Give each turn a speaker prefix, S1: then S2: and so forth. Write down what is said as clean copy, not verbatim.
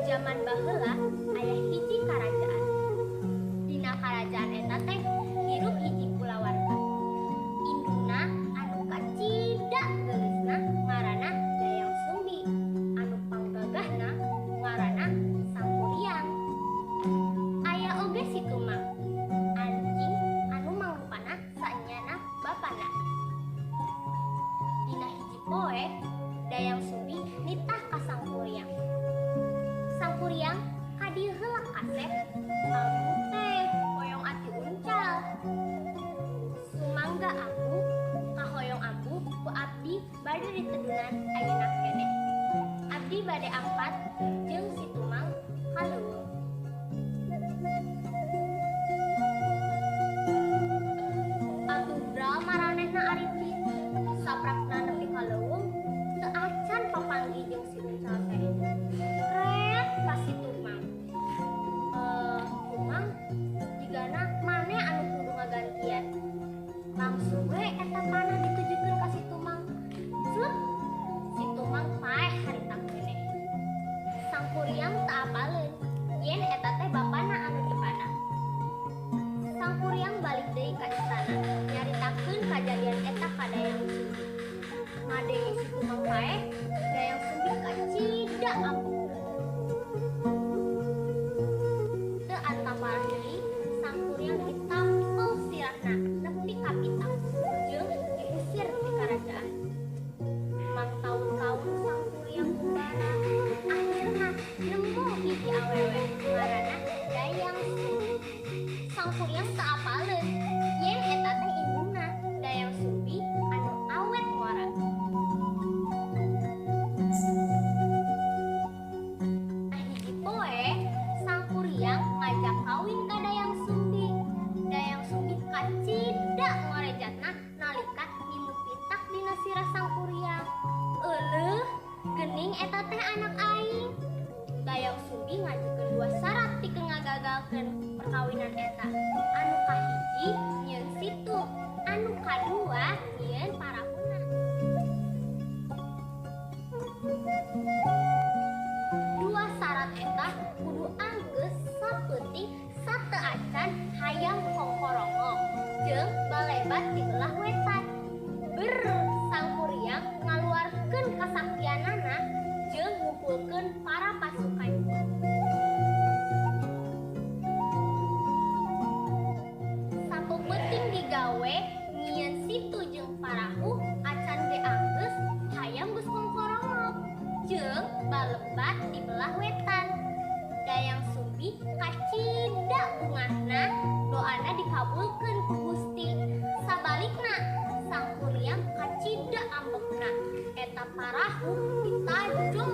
S1: Jaman baheula aya hiji karajaan. Dina karajaan eta teh hirup hiji kulawarga. Indungna anu kacida geulisna ngaranna Dayang Sumbi, anu panggagahna ngaranna Sangkuriang. Aya oge si Tumang, anjing anu mangrupana saenyana bapana. Dina hiji poe, Dayang Sumbi nitah ka Sangkuriang. Sangkuriang kadieu heula kasep, ambu teh hoyong ati uncal. Sumangga ambu, kahoyong ambu ku abdi bade ditedunan ayeuna keneh. Abdi bade angkat jeung si Tumang ka leuweung. Atuh bral maranehna aricing, saprakna nepi ka leuweung teu acan papanggih jeung si uncal teh. Ret ka si Tumang. Tumang jigana maneh anu kudu ngagantian. Langsung we eta panah ditujukeun ka si Tumang. Slep, si Tumang paeh harita keneh. Sangkuriang teu apaleun yen eta teh bapana anu dipanah. Sangkuriang balik deui ka istana nyaritakeun kajadian eta ka Dayang Sumbi. Ngadenge si Tumang paeh, Dayang Sumbi kacida ambekna. Teu antaparah deui, Sangkuriang ditampel sirahna nepi ka pitak jeung diusir ti karajaan. Mangtaun-taun Sangkuriang ngumbara, akhirna nemu hiji awewe ngaranna Dayang Sumbi. Sangkuriang teu apaleun yen eta teh indungna Dayang Sumbi anu awet ngora. Nah hiji poe, Sangkuriang ngajak kawin ka Dayang Sumbi. Dayang Sumbi kacida ngorejatna nalika nyimu pitak dina sirah Sangkuriang. Euleuh, geuning eta teh anak aing. Dayang Sumbi ngajukeun dua syarat pikeun ngagagalkeun perkawinan eta. Anu kahiji nyieun situ, anu kadua nyieun parahuna. Dua syarat eta kudu anggeus sapeuting sateu acan hayam kongkorongok jeung balebat di belah wetan. Ber Sangkuriang ngaluarkeun kasaktianana jeung ngumpulkeun para pasukan. Sapeuting digawe nyieun situ jeung parahu acan ge anggeus hayam geus kongkorongok jeung balebat di belah wetan. Dayang Sumbi kacida bungahna, doana dikabulkeun ku Gusti. Sabalikna Sangkuriang kacida ambekna, eta parahu ditajong